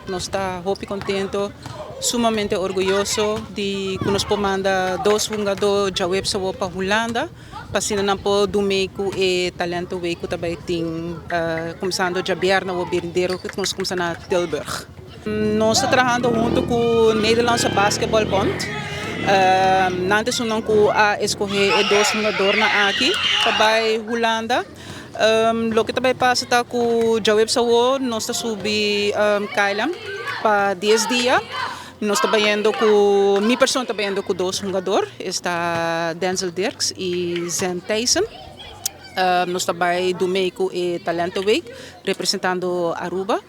Nos ta hopi contento, sumamente orguyoso di cu nos por manda dos hungador djaweps awo pa Hulanda pa asina nan por dun mee cu e Talento Week cu ta bay tin cuminsando djabièrnè awo birindero cu nos cuminsa na Tilburg. Nos ta trahando hunto cu Nederlandse Basketball Bond. Nan ta esunnan cu a escoge e dos hungadornan aki pa bay Hulanda. Loke ta bay pasa ta cu djaweps awo nos ta subi KLM pa dies dia. Nos ta bayendo cu, mi persona ta bayendo cu dos hungador, esta Denzel Dirks y Zen Thijssen. Nos ta bay dumey cu e Talento Week representando Aruba.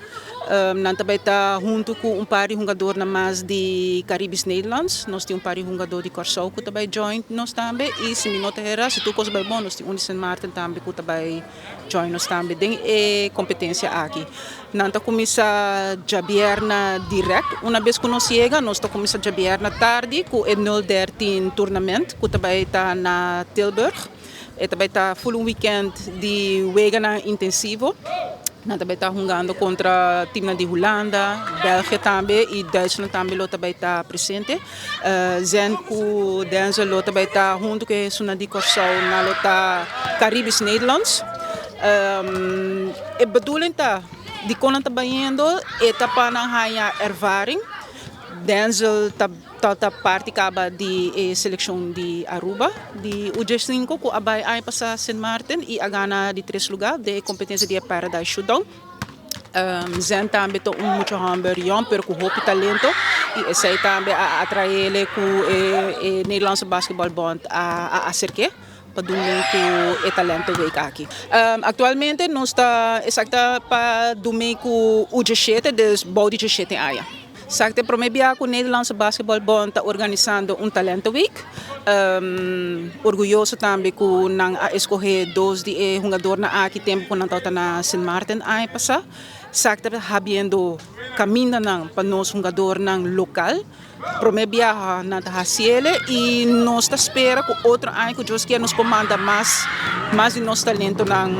Nan ta bay ta hunto cu un par di hungadornan mas di Caribisch Nederlands. Nos tin un par di hungador di Corsou cu ta bay join nos tambe. Y si mi no ta hera, si tur cos bay bon, nos tin un di Sint Maarten tambe cu ta bay join nos tambe den e competencia aki. Nan ta cuminsa djabierna direct. Una bes cu nos yega, nos ta cuminsa djabierna tardi cu e nul dertien tournament cu ta bay ta na Tilburg. E ta bay ta full un weekend di weganan intensivo. Nan ta bay ta hungando contra teamnan di Hulanda, Belgia tambe y Duitsland tambe lo ta bay ta presente. Zen cu Denzel lo ta bay ta hunto cu esunnan di Corsou, nan lo ta Caribisch Nederlands. E bedoeling ta dicon nan ta bayendo e ta pa nan haya ervaring. Denzel ta. Ta ta parti caba di e seleccion di Aruba di U diescinco cu a bay aña pasa Sint Maarten y a gana di tres lugar den e competencia di e Paradise Showdown. Zen tambe ta un mucha homber yong pero cu hopi talento y esey tambe a atraele cu e Nederlandse Basketball Bond a acerke pa dune cu e Talento Week aki. Actualmente nos ta exacta pa dune cu U diesshete, dus bou di diesshete aña. Sa ta e prome bia cu Nederlandse Basketball Bond ta organisando un Talento Week. Orguyoso tambe cu nan a escoge dos di e hungadornan aki tempo cu nan tabata na Sint Maarten aña pasa. Sa ta habiendo camindanan pa nos hungadornan local. Prome biaha nan ta haciele y nos ta spera cu otro aña cu Dios kier nos por manda mas mas di nos talentonan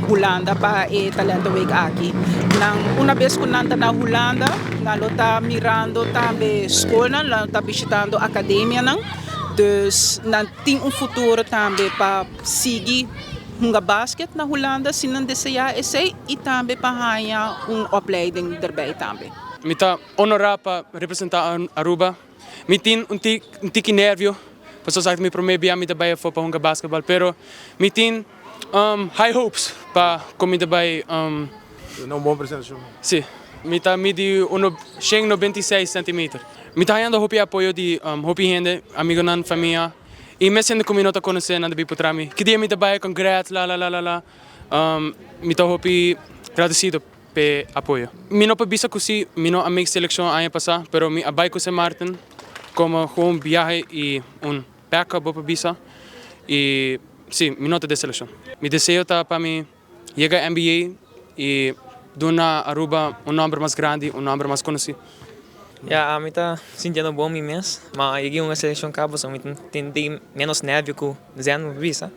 Hulanda pa e Talento Week aki. Nan una bes cu nan ta na Hulanda nan lo ta mirando tambe scolnan, nan lo ta bishitando academianan, dus nan tin un futuro tambe pa sigui hunga basket na Hulanda si nan desea esey y tambe pa haya un opleiding derbij tambe. Mi ta Honorá pa representá Aruba. Mi tin un tiki nervio pasobra sa mi promé bia mi ta bai afó pa hunga basketbal, pero mi tin high hopes pa kon mi ta bai. Duna un bon presentashon. Sí, mi ta midi uno 196 centimeter. Mi ta hañando hopi apoyo di hopi hende, amigonan, famia i mes hende ku mi no ta konosé nan ta bin putra mi ki dia mi ta bai, congrats, la la la la la. Mi ta hopi gradesido. P'e apoyo. Mi no por bisa cu si mi no a make seleccion aña pasa, pero mi a bay cu Sint Maarten como gewoon biahe y un backup bo por bisa y si mi no ta den seleccion. Mi deseo ta pa mi yega NBA y duna Aruba un nomber mas grandi, un nomber mas conoci. Ya, ami ta sintiendo bon mi mes, ma yega un seleccion caba so mi tin menos nervio cu Zen bo por bisa.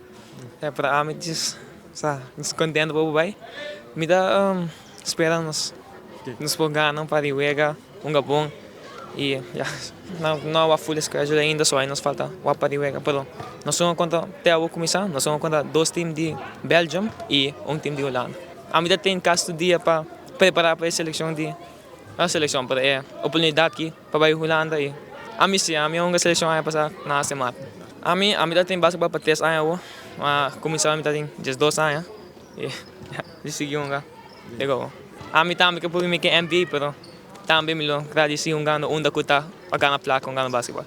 Pero ami djis Sa, nos contento pa bo bay. Mi ta spera nos nos por gana un par di wega, hunga bon y ya. No no a full schedule ainda so nos falta wak par di wega pero nos hunga contra te awo cuminsa nos hunga contra dos team di Belgium y un team di Hulanda. Ami ta tin casi tur dia pa prepara pa e seleccion di no seleccion pero e oportunidad aki pa bay Hulanda y ami si ami a hunga seleccion aña pasa na Sint Maarten. Ami ami ta tin basketbal pa tres aña awo. Ma kuminsá mi ta tin 12 aña i mi sigui hunga te gowo. Ami tambe ke pudi mi ke NBA pero tambe mi lo gradisí hungando unda ku ta pa gana plaka hungando basketbal.